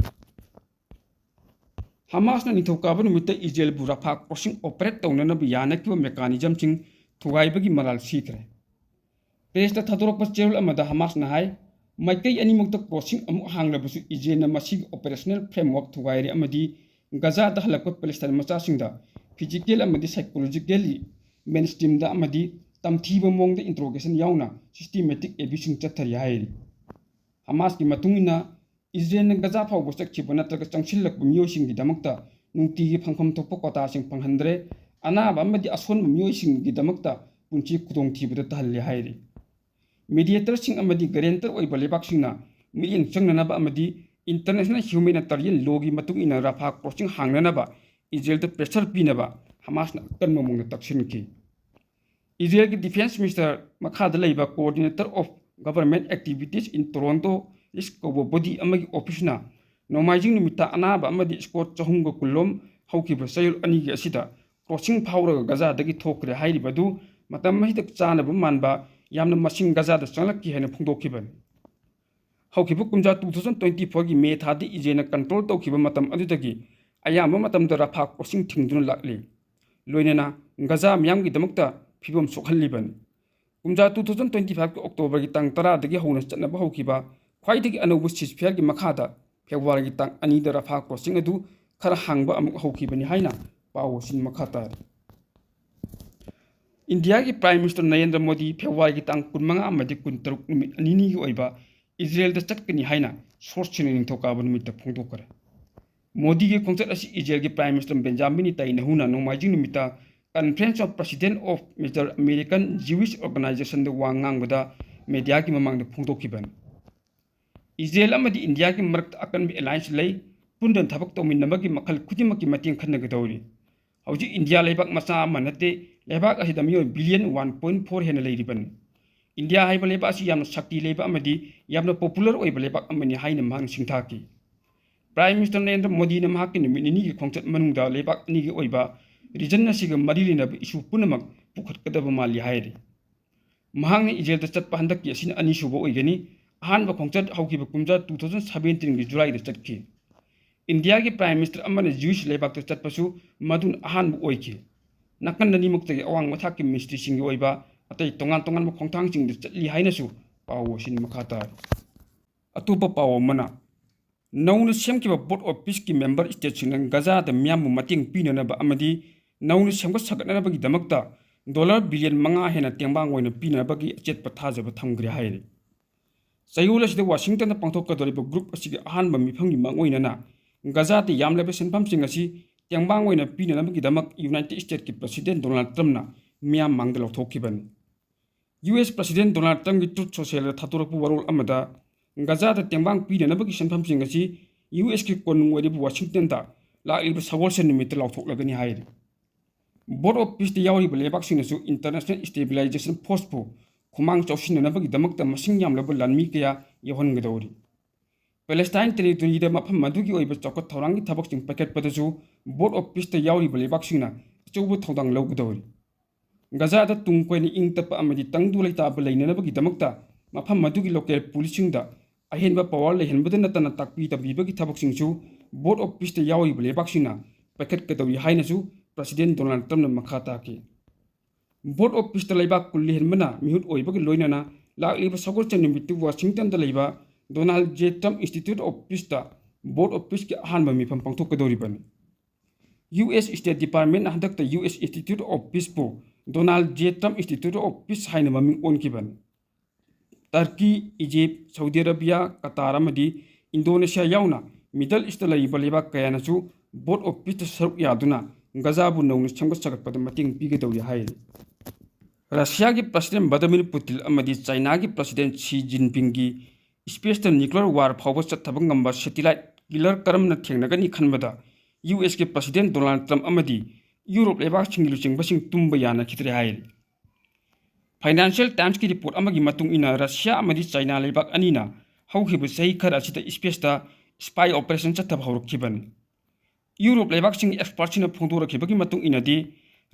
ꯍꯃꯥꯁꯅ ꯅꯤꯡꯊꯧꯀꯥꯕ ꯅꯨꯃꯤꯠꯇ ꯏꯖꯔꯦꯜꯕꯨ ꯔꯐꯥ ꯀ꯭ꯔꯣꯁꯤꯡ ꯑꯣꯄꯔꯦꯠ ꯇꯧꯅꯅꯕ ꯌꯥꯅꯈꯤꯕ ꯃꯦꯀꯥꯅꯤꯖꯝꯁꯤꯡ ꯊꯨꯒꯥꯏꯕꯒꯤ ꯃꯔꯥꯜ ꯁꯤꯈ꯭ꯔꯦ꯫ ꯄ꯭ꯔꯦꯁꯇ ꯊꯥꯗꯣꯔꯛꯄ ꯆꯦꯔꯣꯜ ꯑꯃꯗ ꯍꯃꯥꯁꯅ ꯍꯥꯏ, ꯃꯥꯏꯀꯩ ꯑꯅꯤꯃꯛꯇ ꯀ꯭ꯔꯣꯁꯤꯡ ꯑꯃꯨꯛ ꯍꯥꯡꯂꯕꯁꯨ ꯏꯖꯔꯦꯜꯅ ꯃꯁꯤꯒꯤ ꯑꯣꯄꯔꯦꯁꯅꯦꯜ ꯐ꯭ꯔꯦꯝꯋꯥꯔꯛ ꯊꯨꯒꯥꯏꯔꯦ ꯑꯃꯗꯤ ꯒꯖꯥꯗ ꯍꯜꯂꯛꯄ ꯄꯦꯂꯦꯁꯇꯥꯏꯟ ꯃꯆꯥꯁꯤꯡꯗ ꯐꯤꯖꯤꯀꯦꯜ ꯑꯃꯗꯤ ꯁꯥꯏꯀꯣꯂꯣꯖꯤꯀꯦꯜꯂꯤ ꯃꯦꯟꯁꯇ꯭ꯔꯤꯝꯗ ꯑꯃꯗꯤ ꯇꯝꯊꯤꯕ ꯃꯑꯣꯡꯗ interrogation ꯌꯥꯎꯅ systematic abuse ꯁꯤꯡ ꯆꯠꯊꯔꯤ ꯍꯥꯏꯔꯤ꯫ ꯍꯃꯥꯁꯀꯤ ꯃꯇꯨꯡ ꯏꯟꯅ, ꯏꯖꯔꯦꯜꯅ ꯒꯖꯥ ꯐꯥꯎꯕ ꯆꯠꯈꯤꯕ ꯅꯠꯇ꯭ꯔꯒ ꯆꯪꯁꯤꯜꯂꯛꯄ ꯃꯤꯑꯣꯏꯁꯤꯡꯒꯤꯗꯃꯛꯇ ꯅꯨꯡꯇꯤꯒꯤ ꯐꯪꯐꯝ ꯊꯣꯛꯄ quota ꯁꯤꯡ ꯐꯪꯍꯟꯗ꯭ꯔꯦ, ꯑꯅꯥꯕ ꯑꯃꯗꯤ ꯑꯁꯣꯟꯕ ꯃꯤꯑꯣꯏꯁꯤꯡꯒꯤꯗꯃꯛꯇ ꯄꯨꯟꯁꯤ ꯈꯨꯗꯣꯡꯊꯤꯕꯗ ꯇꯥꯍꯜꯂꯦ ꯍꯥꯏꯔꯤ꯫ Mediator ꯁꯤꯡ ꯑꯃꯗꯤ guarantor ꯑꯣꯏꯕ ꯂꯩꯕꯥꯛꯁꯤꯡꯅ ꯃꯤꯠꯌꯦꯡ ꯆꯪꯅꯅꯕ ꯑꯃꯗꯤ international humanitarian law ꯒꯤ ꯃꯇꯨꯡ ꯏꯟꯅ ꯔꯥꯐꯥ crossing ꯍꯥꯡꯅꯅꯕ ꯏꯖꯔꯦꯜꯗ pressure ꯄꯤꯅꯕ ꯍꯃꯥꯁꯅ ꯑꯀꯟꯕ ꯃꯑꯣꯡꯗ ꯇꯛꯁꯤꯟꯈꯤ꯫ ꯏꯖꯔꯦꯜꯒꯤ Defense Minister ꯃꯈꯥꯗ ꯂꯩꯕ Coordinator of Government Activities in Toronto ꯂꯤꯁ ꯀꯧꯕ body ꯑꯃꯒꯤ office ꯅ ꯅꯣꯡꯃꯥꯏꯖꯤꯡ ꯅꯨꯃꯤꯠꯇ ꯑꯅꯥꯕ ꯑꯃꯗꯤ squad ꯆꯍꯨꯝꯒ ꯀꯨꯟꯂꯣꯝ ꯍꯧꯈꯤꯕ ꯆꯌꯣꯜ ꯑꯅꯤꯒꯤ ꯑꯁꯤꯗ crossing ꯐꯥꯎꯔꯒ ꯒꯖꯥꯗꯒꯤ ꯊꯣꯛꯈ꯭ꯔꯦ ꯍꯥꯏꯔꯤꯕ ꯑꯗꯨ ꯃꯇꯝ ꯑꯁꯤꯗ ꯆꯥꯅꯕ ꯃꯥꯟꯕ ꯌꯥꯝꯅ ꯃꯁꯤꯡ ꯒꯖꯥꯗ ꯆꯪꯂꯛꯈꯤ ꯍꯥꯏꯅ ꯐꯣꯡꯗꯣꯛꯈꯤꯕꯅꯤ꯫ ꯍꯧꯈꯤꯕ ꯀꯨꯝꯖꯥ two thousand twenty four ꯒꯤ ꯃꯦ ꯊꯥꯗ ꯏꯖꯔꯦꯜꯅ control ꯇꯧꯈꯤꯕ ꯃꯇꯝ ꯑꯗꯨꯗꯒꯤ ꯑꯌꯥꯝꯕ ꯃꯇꯝꯗ ꯔꯥꯐꯥ crossing ꯊꯤꯡꯗꯨꯅ ꯂꯥꯛꯂꯤ꯫ ꯂꯣꯏꯅꯅ ꯒꯖꯥ ꯃꯤꯌꯥꯝꯒꯤꯗꯃꯛꯇ ꯐꯤꯕꯝ ꯁꯣꯛꯍꯜꯂꯤꯕꯅꯤ꯫ ꯀꯨꯝꯖꯥ two thousand twenty five ꯀꯤ October ꯒꯤ ꯇꯥꯡ ꯇꯔꯥꯗꯒꯤ ꯍꯧꯅ ꯆꯠꯅꯕ ꯍꯧꯈꯤꯕ ꯈ꯭ꯋꯥꯏꯗꯒꯤ ꯑꯅꯧꯕ ceasefire ꯒꯤ ꯃꯈꯥꯗ February ꯒꯤ ꯇꯥꯡ ꯑꯅꯤꯗ ꯔꯥꯐꯥ crossing ꯑꯗꯨ ꯈꯔ ꯍꯥꯡꯕ ꯑꯃꯨꯛ ꯍꯧꯈꯤꯕꯅꯤ ꯍꯥꯏꯅ ꯄꯥꯎ ꯑꯁꯤꯅ ꯃꯈꯥ ꯇꯥꯔꯤ꯫ ꯏꯟꯗꯤꯌꯥꯒꯤ Prime Minister Narendra Modi February ꯒꯤ ꯇꯥꯡ ꯀꯨꯟꯃꯉꯥ ꯑꯃꯗꯤ ꯀꯨꯟꯇꯔꯨꯛ ꯅꯨꯃꯤꯠ ꯑꯅꯤꯅꯤꯒꯤ ꯑꯣꯏꯕ ꯏꯖꯔꯦꯜꯗ ꯆꯠꯀꯅꯤ ꯍꯥꯏꯅ source ꯁꯤꯡꯅ ꯅꯤꯡꯊꯧꯀꯥꯕ ꯅꯨꯃꯤꯠꯇ ꯐꯣꯡꯗꯣꯛꯈ꯭ꯔꯦ꯫ ꯃꯣꯗꯤꯒꯤ ꯈꯣꯡꯆꯠ ꯑꯁꯤ ꯏꯖꯔꯦꯜꯒꯤ Prime Minister ꯕꯦꯟꯖꯥꯃꯤꯟ ꯅꯦꯇꯥꯟꯌꯥꯍꯨꯅ ꯅꯣꯡꯃꯥꯏꯖꯤꯡ ꯅꯨꯃꯤꯠꯇ Conference of President of Major American Jewish Organization ꯗ ꯋꯥ ꯉꯥꯡꯕꯗ media ꯒꯤ ꯃꯃꯥꯡꯗ ꯐꯣꯡꯗꯣꯛꯈꯤꯕꯅꯤ꯫ ꯏꯖꯔꯦꯜ ꯑꯃꯗꯤ ꯏꯟꯗꯤꯌꯥꯒꯤ ꯃꯔꯛꯇ ꯑꯀꯟꯕ alliance ꯂꯩ, ꯄꯨꯟꯅ ꯊꯕꯛ ꯇꯧꯃꯤꯟꯅꯕꯒꯤ ꯃꯈꯜ ꯈꯨꯗꯤꯡꯃꯛꯀꯤ ꯃꯇꯦꯡ ꯈꯟꯅꯒꯗꯧꯔꯤ꯫ ꯍꯧꯖꯤꯛ ꯏꯟꯗꯤꯌꯥ ꯂꯩꯕꯥꯛ ꯃꯆꯥ ꯑꯃ ꯅꯠꯇꯦ, ꯂꯩꯕꯥꯛ ꯑꯁꯤꯗ ꯃꯤꯑꯣꯏ billion one point four ꯍꯦꯟꯅ ꯂꯩꯔꯤꯕꯅꯤ꯫ ꯏꯟꯗꯤꯌꯥ ꯍꯥꯏꯕ ꯂꯩꯕꯥꯛ ꯑꯁꯤ ꯌꯥꯝꯅ ꯁꯛꯇꯤ ꯂꯩꯕ ꯑꯃꯗꯤ ꯌꯥꯝꯅ popular ꯑꯣꯏꯕ ꯂꯩꯕꯥꯛ ꯑꯃꯅꯤ ꯍꯥꯏꯅ ꯃꯍꯥꯛꯅ ꯁꯤꯡꯊꯥꯈꯤ꯫ Prime Minister ꯅꯔꯦꯟꯗ꯭ꯔ ꯃꯣꯗꯤꯅ ꯃꯍꯥꯛꯀꯤ ꯅꯨꯃꯤꯠ ꯅꯤꯅꯤꯒꯤ ꯈꯣꯡꯆꯠ ꯃꯅꯨꯡꯗ ꯂꯩꯕꯥꯛ ꯑꯅꯤꯒꯤ ꯑꯣꯏꯕ region ꯑꯁꯤꯒ ꯃꯔꯤ ꯂꯩꯅꯕ issue ꯄꯨꯝꯅꯃꯛ ꯄꯨꯈꯠꯀꯗꯕ ꯃꯥꯜꯂꯤ ꯍꯥꯏꯔꯤ꯫ ꯃꯍꯥꯛꯅ ꯏꯖꯔꯦꯜꯗ ꯆꯠꯄ ꯍꯟꯗꯛꯀꯤ ꯑꯁꯤꯅ ꯑꯅꯤꯁꯨꯕ ꯑꯣꯏꯒꯅꯤ꯫ ꯑꯍꯥꯟꯕ ꯈꯣꯡꯆꯠ ꯍꯧꯈꯤꯕ ꯀꯨꯝꯖꯥ two thousand seventeen ꯒꯤ July ꯗ ꯆꯠꯈꯤ꯫ ꯏꯟꯗꯤꯌꯥꯒꯤ Prime Minister ꯑꯃꯅ Jewish ꯂꯩꯕꯥꯛꯇ ꯆꯠꯄꯁꯨ ꯃꯗꯨꯅ ꯑꯍꯥꯟꯕ ꯑꯣꯏꯈꯤ꯫ ꯅꯥꯀꯟ ꯑꯅꯤꯃꯛꯇꯒꯤ ꯑꯋꯥꯡꯕ ꯊꯥꯛꯀꯤ ministry ꯁꯤꯡꯒꯤ ꯑꯣꯏꯕ ꯑꯇꯩ ꯇꯣꯉꯥꯟ ꯇꯣꯉꯥꯟꯕ ꯈꯣꯡꯊꯥꯡꯁꯤꯡꯗ ꯆꯠꯂꯤ ꯍꯥꯏꯅꯁꯨ ꯄꯥꯎ ꯑꯁꯤꯅ ꯃꯈꯥ ꯇꯥꯔꯤ꯫ ꯑꯇꯣꯞꯄ ꯄꯥꯎ ꯑꯃꯅ, ꯅꯧꯅ ꯁꯦꯝꯈꯤꯕ Board of Peace ꯀꯤ member state ꯁꯤꯡꯅ ꯒꯖꯥꯗ ꯃꯤꯌꯥꯝꯕꯨ ꯃꯇꯦꯡ ꯄꯤꯅꯅꯕ ꯑꯃꯗꯤ ꯅꯧꯅ ꯁꯦꯝꯒꯠ ꯁꯥꯒꯠꯅꯅꯕꯒꯤꯗꯃꯛꯇ ꯗꯣꯂꯔ ꯕꯤꯂꯤꯌꯟ ꯃꯉꯥ ꯍꯦꯟꯅ ꯇꯦꯡꯕꯥꯡ ꯑꯣꯏꯅ ꯄꯤꯅꯅꯕꯒꯤ ꯑꯆꯦꯠꯄ ꯊꯥꯖꯕ ꯊꯝꯈ꯭ꯔꯦ ꯍꯥꯏꯔꯤ꯫ ꯆꯌꯣꯜ ꯑꯁꯤꯗ ꯋꯥꯁꯤꯡꯇꯟꯗ ꯄꯥꯡꯊꯣꯛꯀꯗꯧꯔꯤꯕ ꯒ꯭ꯔꯨꯞ ꯑꯁꯤꯒꯤ ꯑꯍꯥꯟꯕ ꯃꯤꯐꯝꯒꯤ ꯃꯥꯡꯑꯣꯏꯅꯅ ꯒꯖꯥꯗ ꯌꯥꯝꯂꯕ ꯁꯦꯟꯐꯝꯁꯤꯡ ꯑꯁꯤ ꯇꯦꯡꯕꯥꯡ ꯑꯣꯏꯅ ꯄꯤꯅꯅꯕꯒꯤꯗꯃꯛ ꯌꯨꯅꯥꯏꯇꯦꯗ ꯁ꯭ꯇꯦꯠꯀꯤ ꯄ꯭ꯔꯁꯤꯗꯦꯟ ꯗꯣꯅꯥꯜꯗ ꯇ꯭ꯔꯝꯞꯅ ꯃꯤꯌꯥꯝ ꯃꯥꯡꯗ ꯂꯧꯊꯣꯛꯈꯤꯕꯅꯤ꯫ ꯌꯨ ꯑꯦꯁ ꯄ꯭ꯔꯁꯤꯗꯦꯟ ꯗꯣꯅꯥꯜꯗ ꯇ꯭ꯔꯝꯞꯀꯤ ꯇ꯭ꯔꯨꯊ ꯁꯣꯁꯤꯌꯦꯜꯗ ꯊꯥꯗꯣꯔꯛꯄ ꯋꯥꯔꯣꯜ ꯑꯃꯗ, ꯒꯖꯥꯗ ꯇꯦꯡꯕꯥꯡ ꯄꯤꯅꯅꯕꯒꯤ ꯁꯦꯟꯐꯝꯁꯤꯡ ꯑꯁꯤ ꯌꯨ ꯑꯦꯁꯀꯤ ꯀꯣꯅꯨꯡ ꯑꯣꯏꯔꯤꯕ ꯋꯥꯁꯤꯡꯇꯟꯗ ꯂꯥꯛꯂꯤꯕ ꯁꯒꯣꯜꯁꯦꯟ ꯅꯨꯃꯤꯠꯇ ꯂꯥꯎꯊꯣꯛꯂꯒꯅꯤ ꯍꯥꯏꯔꯤ꯫ ꯕꯣꯔꯗ ꯑꯣꯐ ꯄꯤꯁꯇ ꯌꯥꯎꯔꯤꯕ ꯂꯩꯕꯥꯛꯁꯤꯡꯅꯁꯨ ꯏꯟꯇꯔꯅꯦꯁꯅꯦꯜ ꯁ꯭ꯇꯦꯕꯤꯂꯥꯏꯖꯦꯁꯟ ꯐꯣꯔꯁꯄꯨ ꯈꯨꯃꯥꯡ ꯆꯥꯎꯁꯤꯟꯅꯅꯕꯒꯤꯗꯃꯛꯇ ꯃꯁꯤꯡ ꯌꯥꯝꯂꯕ ꯂꯥꯟꯃꯤ ꯀꯌꯥ ꯌꯥꯎꯍꯟꯒꯗꯧꯔꯤ꯫ ꯄꯦꯂꯦꯁꯇꯥꯏꯟ ꯇꯦꯔꯤꯇꯣꯔꯤꯗ ꯃꯐꯝ ꯑꯗꯨꯒꯤ ꯑꯣꯏꯕ ꯆꯥꯎꯈꯠ ꯊꯧꯔꯥꯡꯒꯤ ꯊꯕꯛꯁꯤꯡ ꯄꯥꯏꯈꯠꯄꯗꯁꯨ ꯕꯣꯔꯗ ꯑꯣꯐ ꯄꯤꯁꯇ ꯌꯥꯎꯔꯤꯕ ꯂꯩꯕꯥꯛꯁꯤꯡꯅ ꯑꯆꯧꯕ ꯊꯧꯗꯥꯡ ꯂꯧꯒꯗꯧꯔꯤ꯫ ꯒꯖꯥꯗ ꯇꯨꯡ ꯀꯣꯏꯅ ꯏꯪ ꯇꯞꯄ ꯑꯃꯗꯤ ꯇꯪꯗꯨ ꯂꯩꯇꯥꯕ ꯂꯩꯅꯅꯕꯒꯤꯗꯃꯛꯇ ꯃꯐꯝ ꯑꯗꯨꯒꯤ ꯂꯣꯀꯦꯜ ꯄꯨꯂꯤꯁꯁꯤꯡꯗ ꯑꯍꯦꯟꯕ ꯄꯥꯋꯔ ꯂꯩꯍꯟꯕꯗ ꯅꯠꯇꯅ ꯇꯥꯛꯄꯤ ꯇꯝꯕꯤꯕꯒꯤ ꯊꯕꯛꯁꯤꯡꯁꯨ ꯕꯣꯔꯗ ꯑꯣꯐ ꯄꯤꯁꯇ ꯌꯥꯎꯔꯤꯕ ꯂꯩꯕꯥꯛꯁꯤꯡꯅ ꯄꯥꯏꯈꯠꯀꯗꯧꯔꯤ ꯍꯥꯏꯅꯁꯨ ꯄ꯭ꯔꯁꯤꯗꯦꯟ ꯗꯣꯅꯥꯜꯗ ꯇ꯭ꯔꯝꯞꯅ ꯃꯈꯥ ꯇꯥꯈꯤ꯫ ꯕꯣꯔꯗ ꯑꯣꯐ ꯄꯤꯁꯇ ꯂꯩꯕꯥꯛ ꯀꯨꯟ ꯂꯩꯍꯟꯕꯅ ꯃꯤꯍꯨꯠ ꯑꯣꯏꯕꯒ ꯂꯣꯏꯅꯅ ꯂꯥꯛꯂꯤꯕ ꯁꯒꯣꯜꯁꯦꯟ ꯅꯨꯃꯤꯠꯇ ꯋꯥꯁꯤꯡꯇꯟꯗ ꯂꯩꯕ Donald J Trump institute of ꯄꯤꯁꯇ ꯕꯣꯔꯗ ꯑꯣꯐ ꯄꯤꯁꯀꯤ ꯑꯍꯥꯟꯕ ꯃꯤꯐꯝ ꯄꯥꯡꯊꯣꯛꯀꯗꯧꯔꯤꯕꯅꯤ꯫ ꯌꯨ ꯑꯦꯁ ꯁ꯭ꯇꯦꯠ ꯗꯤꯄꯥꯔꯠꯃꯦꯟꯠꯅ ꯍꯟꯗꯛꯇ ꯌꯨ ꯑꯦꯁ ꯏꯟꯁꯇꯤꯇ꯭ꯌꯨꯠ ꯑꯣꯐ ꯄꯤꯁꯄꯨ Donald J Trump institute of peace ꯍꯥꯏꯅ ꯃꯃꯤꯡ ꯑꯣꯟꯈꯤꯕꯅꯤ꯫ Turkey, Egypt, Saudi Arabia, Qatar ꯑꯃꯗꯤ ꯏꯟꯗꯣꯅꯦꯁꯤꯌꯥ ꯌꯥꯎꯅ ꯃꯤꯗꯜ ꯏꯁꯇ ꯂꯩꯔꯤꯕ ꯂꯩꯕꯥꯛ ꯀꯌꯥꯅꯁꯨ ꯕꯣꯔꯗ ꯑꯣꯐ ꯄꯤꯁꯇ ꯁꯔꯨꯛ ꯌꯥꯗꯨꯅ ꯒꯖꯥꯕꯨ ꯅꯧꯅ ꯁꯦꯝꯒꯠ ꯁꯥꯒꯠꯄꯗ ꯃꯇꯦꯡ ꯄꯤꯒꯗꯧꯔꯤ ꯍꯥꯏꯔꯤ꯫ ꯔꯁꯤꯌꯥꯒꯤ ꯄ꯭ꯔꯁꯤꯗꯦꯟ ꯚ꯭ꯂꯥꯗꯤꯃꯤꯔ ꯄꯨꯇꯤꯟ ꯑꯃꯗꯤ ꯆꯥꯏꯅꯥꯒꯤ ꯄ꯭ꯔꯁꯤꯗꯦꯟ ꯁꯤ ꯖꯤꯟꯄꯤꯡꯒꯤ ꯁ꯭ꯄꯦꯁꯇ ꯅ꯭ꯌꯨꯀ꯭ꯂꯤꯌꯔ ꯋꯥꯔ ꯐꯥꯎꯕ ꯆꯠꯊꯕ ꯉꯝꯕ ꯁꯦꯇꯤꯂꯥꯏꯠ ꯀꯤꯂꯔ ꯀꯔꯝꯅ ꯊꯦꯡꯅꯒꯅꯤ ꯈꯟꯕꯗ ꯌꯨ ꯑꯦꯁꯀꯤ ꯄ꯭ꯔꯁꯤꯗꯦꯟ ꯗꯣꯅꯥꯜꯗ ꯇ꯭ꯔꯝꯞ ꯑꯃꯗꯤ ꯌꯨꯔꯣꯞ ꯂꯩꯕꯥꯛꯁꯤꯡꯒꯤ ꯂꯨꯆꯤꯡꯕꯁꯤꯡ ꯇꯨꯝꯕ ꯌꯥꯅꯈꯤꯗ꯭ꯔꯦ ꯍꯥꯏꯔꯤ꯫ ꯐꯥꯏꯅꯥꯟꯁꯤꯌꯦꯜ ꯇꯥꯏꯝꯁꯀꯤ ꯔꯤꯄꯣꯔꯠ ꯑꯃꯒꯤ ꯃꯇꯨꯡ ꯏꯟꯅ, ꯔꯁꯤꯌꯥ ꯑꯃꯗꯤ ꯆꯥꯏꯅꯥ ꯂꯩꯕꯥꯛ ꯑꯅꯤꯅ ꯍꯧꯈꯤꯕ ꯆꯍꯤ ꯈꯔ ꯑꯁꯤꯗ ꯁ꯭ꯄꯦꯁꯇ ꯁ꯭ꯄꯥꯏ ꯑꯣꯄꯔꯦꯁꯟ ꯆꯠꯊꯕ ꯍꯧꯔꯛꯈꯤꯕꯅꯤ꯫ ꯌꯨꯔꯣꯞ ꯂꯩꯕꯥꯛꯁꯤꯡꯒꯤ ꯑꯦꯛꯁꯄꯔꯠꯁꯤꯡꯅ ꯐꯣꯡꯗꯣꯔꯛꯈꯤꯕꯒꯤ ꯃꯇꯨꯡ ꯏꯟꯅꯗꯤ,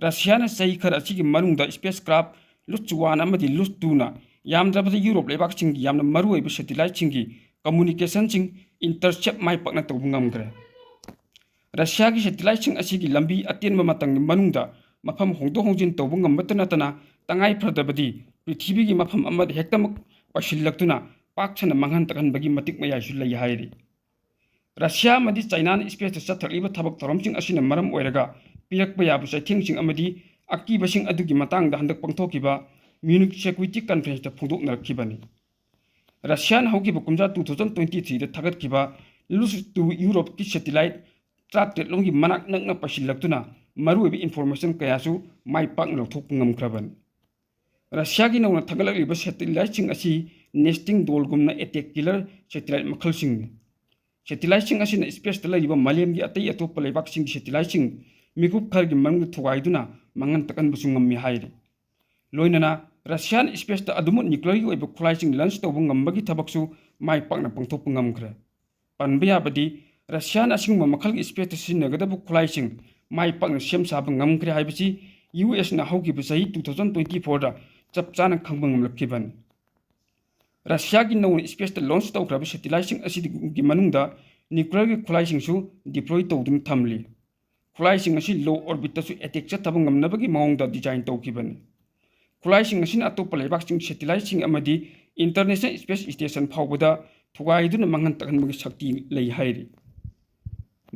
ꯔꯁꯤꯌꯥꯅ ꯆꯍꯤ ꯈꯔ ꯑꯁꯤꯒꯤ ꯃꯅꯨꯡꯗ ꯁ꯭ꯄꯦꯁ ꯀ꯭ꯔꯥꯐ ꯂꯨꯠꯁ ꯋꯥꯟ ꯑꯃꯗꯤ ꯂꯨꯠꯁ ꯇꯨꯅ ꯌꯥꯝꯗ꯭ꯔꯕꯗ ꯌꯨꯔꯣꯞ ꯂꯩꯕꯥꯛꯁꯤꯡꯒꯤ ꯌꯥꯝꯅ ꯃꯔꯨꯑꯣꯏꯕ ꯁꯦꯇꯤꯂꯥꯏꯠꯁꯤꯡꯒꯤ ꯀꯝꯃꯨꯅꯤꯀꯦꯁꯟꯁꯤꯡ ꯏꯟꯇꯔꯁꯦꯞ ꯃꯥꯏ ꯄꯥꯛꯅ ꯇꯧꯕ ꯉꯝꯈ꯭ꯔꯦ꯫ ꯔꯁꯤꯌꯥꯒꯤ ꯁꯦꯇꯤꯂꯥꯏꯠꯁꯤꯡ ꯑꯁꯤꯒꯤ ꯂꯝꯕꯤ ꯑꯇꯦꯟꯕ ꯃꯇꯝꯒꯤ ꯃꯅꯨꯡꯗ ꯃꯐꯝ ꯍꯣꯡꯗꯣꯛ ꯍꯣꯡꯖꯤꯟ ꯇꯧꯕ ꯉꯝꯕꯇ ꯅꯠꯇꯅ, ꯇꯉꯥꯏ ꯐꯗꯕꯗꯤ ꯄ꯭ꯔꯤꯊꯤꯕꯤꯒꯤ ꯃꯐꯝ ꯑꯃꯗ ꯍꯦꯛꯇꯃꯛ ꯄꯥꯏꯁꯤꯜꯂꯛꯇꯨꯅ ꯄꯥꯛ ꯁꯟꯅ ꯃꯥꯡꯍꯟ ꯇꯥꯛꯍꯟꯕꯒꯤ ꯃꯇꯤꯛ ꯃꯌꯥꯏꯁꯨ ꯂꯩ ꯍꯥꯏꯔꯤ꯫ ꯔꯁꯤꯌꯥ ꯑꯃꯗꯤ ꯆꯥꯏꯅꯥꯅ ꯁ꯭ꯄꯦꯁꯇ ꯆꯠꯊꯔꯛꯂꯤꯕ ꯊꯕꯛ ꯊꯧꯔꯝꯁꯤꯡ ꯑꯁꯤꯅ ꯃꯔꯝ ꯑꯣꯏꯔꯒ ꯄꯤꯔꯛꯄ ꯌꯥꯕ ꯆꯩꯊꯦꯡꯁꯤꯡ ꯑꯃꯗꯤ ꯑꯀꯤꯕꯁꯤꯡ ꯑꯗꯨꯒꯤ ꯃꯇꯥꯡꯗ ꯍꯟꯗꯛ ꯄꯥꯡꯊꯣꯛꯈꯤꯕ Munich Security Conferenceꯇ ꯐꯣꯡꯗꯣꯛꯅꯔꯛꯈꯤꯕꯅꯤ꯫ ꯔꯁꯤꯌꯥꯅ ꯍꯧꯈꯤꯕ ꯀꯨꯝꯖꯥ two thousand twenty threeꯗ ꯊꯥꯒꯠꯈꯤꯕ ꯂꯨꯁꯇꯨ ꯌꯨꯔꯣꯞꯀꯤ satellite ꯇꯔꯥꯇꯔꯦꯠꯂꯣꯝꯒꯤ ꯃꯅꯥꯛ ꯅꯛꯅ ꯄꯥꯏꯁꯤꯜꯂꯛꯇꯨꯅ ꯃꯔꯨꯑꯣꯏꯕ information ꯀꯌꯥꯁꯨ ꯃꯥꯏ ꯄꯥꯛꯅ ꯂꯧꯊꯣꯛꯄ ꯉꯝꯈ꯭ꯔꯕꯅꯤ꯫ ꯔꯁꯤꯌꯥꯒꯤ ꯅꯧꯅ ꯊꯥꯒꯠꯂꯛꯂꯤꯕ satelliteꯁꯤꯡ ꯑꯁꯤ nesting dollꯒꯨꯝꯅ attack killer satellite ꯃꯈꯜꯁꯤꯡꯅꯤ꯫ Satelliteꯁꯤꯡ ꯑꯁꯤꯅ spaceꯇ ꯂꯩꯔꯤꯕ ꯃꯥꯂꯦꯝꯒꯤ ꯑꯇꯩ ꯑꯇꯣꯞꯄ ꯂꯩꯕꯥꯛꯁꯤꯡꯒꯤ satelliteꯁꯤꯡ ꯃꯤꯀꯨꯞ ꯈꯔꯒꯤ ꯃꯅꯨꯡꯗ ꯊꯨꯒꯥꯏꯗꯨꯅ ꯃꯥꯡꯍꯟ ꯇꯥꯛꯍꯟꯕꯁꯨ ꯉꯝꯃꯤ ꯍꯥꯏꯔꯤ꯫ ꯂꯣꯏꯅꯅ ꯔꯁꯤꯌꯥꯅ spaceꯇ ꯑꯗꯨꯃꯛ nuclearꯒꯤ ꯑꯣꯏꯕ ꯈꯨꯠꯂꯥꯏꯁꯤꯡ launch ꯇꯧꯕ ꯉꯝꯕꯒꯤ ꯊꯕꯛꯁꯨ ꯃꯥꯏ ꯄꯥꯛꯅ ꯄꯥꯡꯊꯣꯛꯄ ꯉꯝꯈ꯭ꯔꯦ꯫ ꯄꯟꯕ ꯌꯥꯕꯗꯤ, ꯔꯁꯤꯌꯥꯅ ꯑꯁꯤꯒꯨꯝꯕ ꯃꯈꯜꯒꯤ spaceꯇ ꯁꯤꯖꯤꯟꯅꯒꯗꯕ ꯈꯨꯠꯂꯥꯏꯁꯤꯡ ꯃꯥꯏ ꯄꯥꯛꯅ ꯁꯦꯝ ꯁꯥꯕ ꯉꯝꯈ꯭ꯔꯦ ꯍꯥꯏꯕꯁꯤ USꯅ ꯍꯧꯈꯤꯕ ꯆꯍꯤ two thousand twenty fourꯗ ꯆꯞ ꯆꯥꯅ ꯈꯪꯕ ꯉꯝꯂꯛꯈꯤꯕꯅꯤ꯫ ꯔꯁꯤꯌꯥꯒꯤ ꯅꯧꯅ spaceꯇ launch ꯇꯧꯈ꯭ꯔꯕ satelliteꯁꯤꯡ ꯑꯁꯤꯒꯤ ꯃꯅꯨꯡꯗ nuclearꯒꯤ ꯈꯨꯠꯂꯥꯏꯁꯤꯡꯁꯨ deploy ꯇꯧꯗꯨꯅ ꯊꯝꯂꯤ꯫ ꯈꯨꯠꯂꯥꯏꯁꯤꯡ ꯑꯁꯤ low orbitꯇꯁꯨ attack ꯆꯠꯊꯕ ꯉꯝꯅꯕꯒꯤ ꯃꯑꯣꯡꯗ design ꯇꯧꯈꯤꯕꯅꯤ꯫ ꯈꯨꯠꯂꯥꯏꯁꯤꯡ ꯑꯁꯤꯅ ꯑꯇꯣꯞꯄ ꯂꯩꯕꯥꯛꯁꯤꯡ satelliteꯁꯤꯡ ꯑꯃꯗꯤ International Space Station ꯐꯥꯎꯕꯗ ꯊꯨꯒꯥꯏꯗꯨꯅ ꯃꯥꯡꯍꯟ ꯇꯥꯛꯍꯟꯕꯒꯤ ꯁꯛꯇꯤ ꯂꯩ ꯍꯥꯏꯔꯤ꯫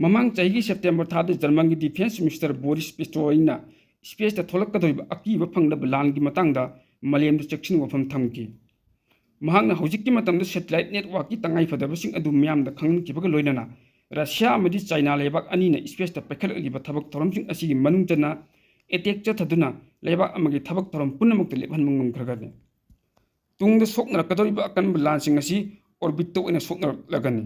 ꯃꯃꯥꯡ ꯆꯍꯤꯒꯤ September ꯊꯥꯗ Germanꯒꯤ Defence Minister Boris Pistoriusꯅ spaceꯇ ꯊꯣꯛꯂꯛꯀꯗꯧꯔꯤꯕ ꯑꯀꯤꯕ ꯐꯪꯗꯕ ꯂꯥꯟꯒꯤ ꯃꯇꯥꯡꯗ ꯃꯥꯂꯦꯝꯗ ꯆꯦꯛꯁꯤꯟ ꯋꯥꯐꯝ ꯊꯝꯈꯤ꯫ ꯃꯍꯥꯛꯅ ꯍꯧꯖꯤꯛꯀꯤ ꯃꯇꯝꯗ satellite networkꯀꯤ ꯇꯉꯥꯏꯐꯗꯕꯁꯤꯡ ꯑꯗꯨ ꯃꯤꯌꯥꯝꯗ ꯈꯪꯍꯟꯈꯤꯕꯒ ꯂꯣꯏꯅꯅ ꯔꯁꯤꯌꯥ ꯑꯃꯗꯤ ꯆꯥꯏꯅꯥ ꯂꯩꯕꯥꯛ ꯑꯅꯤꯅ spaceꯇ ꯄꯥꯏꯈꯠꯂꯛꯂꯤꯕ ꯊꯕꯛ ꯊꯧꯔꯝꯁꯤꯡ ꯑꯁꯤꯒꯤ ꯃꯅꯨꯡ ꯆꯟꯅ attack ꯆꯠꯊꯗꯨꯅ ꯂꯩꯕꯥꯛ ꯑꯃꯒꯤ ꯊꯕꯛ ꯊꯧꯔꯝ ꯄꯨꯝꯅꯃꯛꯇ ꯂꯦꯞꯍꯟꯕ ꯉꯝꯈ꯭ꯔꯒꯅꯤ꯫ ꯇꯨꯡꯗ ꯁꯣꯛꯅꯔꯛꯀꯗꯧꯔꯤꯕ ꯑꯀꯟꯕ ꯂꯥꯟꯁꯤꯡ ꯑꯁꯤ orbitꯇ ꯑꯣꯏꯅ ꯁꯣꯛꯅꯔꯛꯂꯒꯅꯤ꯫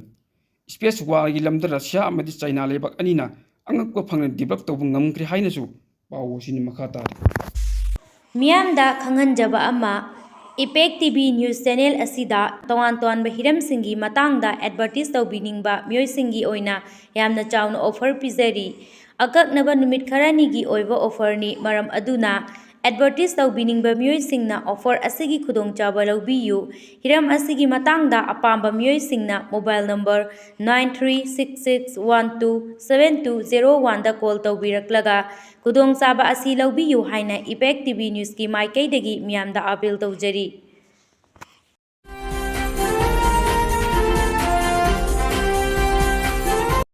Space warꯒꯤ ꯂꯝꯗ ꯔꯁꯤꯌꯥ ꯑꯃꯗꯤ ꯆꯥꯏꯅꯥ ꯂꯩꯕꯥꯛ ꯑꯅꯤꯅ ꯑꯉꯛꯄ ꯐꯪꯅ develop ꯇꯧꯕ ꯉꯝꯈ꯭ꯔꯦ ꯍꯥꯏꯅꯁꯨ ꯄꯥꯎ ꯑꯁꯤꯅ ꯃꯈꯥ ꯇꯥꯔꯤ꯫ ꯃꯤꯌꯥꯝꯗ ꯈꯪꯍꯟꯖꯕ ꯑꯃ, Impact TV news channel ꯑꯁꯤꯗ ꯇꯣꯉꯥꯟ ꯇꯣꯉꯥꯟꯕ ꯍꯤꯔꯝꯁꯤꯡꯒꯤ ꯃꯇꯥꯡꯗ advertise ꯇꯧꯕꯤꯅꯤꯡꯕ ꯃꯤꯑꯣꯏꯁꯤꯡꯒꯤ ꯑꯣꯏꯅ ꯌꯥꯝꯅ ꯆꯥꯎꯅ offer ꯄꯤꯖꯔꯤ꯫ ꯑꯀꯛꯅꯕ ꯅꯨꯃꯤꯠ ꯈꯔꯅꯤꯒꯤ ꯑꯣꯏꯕ offerꯅꯤ, ꯃꯔꯝ ꯑꯗꯨꯅ advertise ꯇꯧꯕꯤꯅꯤꯡꯕ ꯃꯤꯑꯣꯏꯁꯤꯡꯅ offer ꯑꯁꯤꯒꯤ ꯈꯨꯗꯣꯡꯆꯥꯕ ꯂꯧꯕꯤꯌꯨ꯫ ꯍꯤꯔꯝ ꯑꯁꯤꯒꯤ ꯃꯇꯥꯡꯗ ꯑꯄꯥꯝꯕ ꯃꯤꯑꯣꯏꯁꯤꯡꯅ mobile number nine three six six one two seven two zero oneꯗ call ꯇꯧꯕꯤꯔꯛꯂꯒ ꯈꯨꯗꯣꯡꯆꯥꯕ ꯑꯁꯤ ꯂꯧꯕꯤꯌꯨ ꯍꯥꯏꯅ Impact TV newsꯀꯤ ꯃꯥꯏꯀꯩꯗꯒꯤ ꯃꯤꯌꯥꯝꯗ appeal ꯇꯧꯖꯔꯤ꯫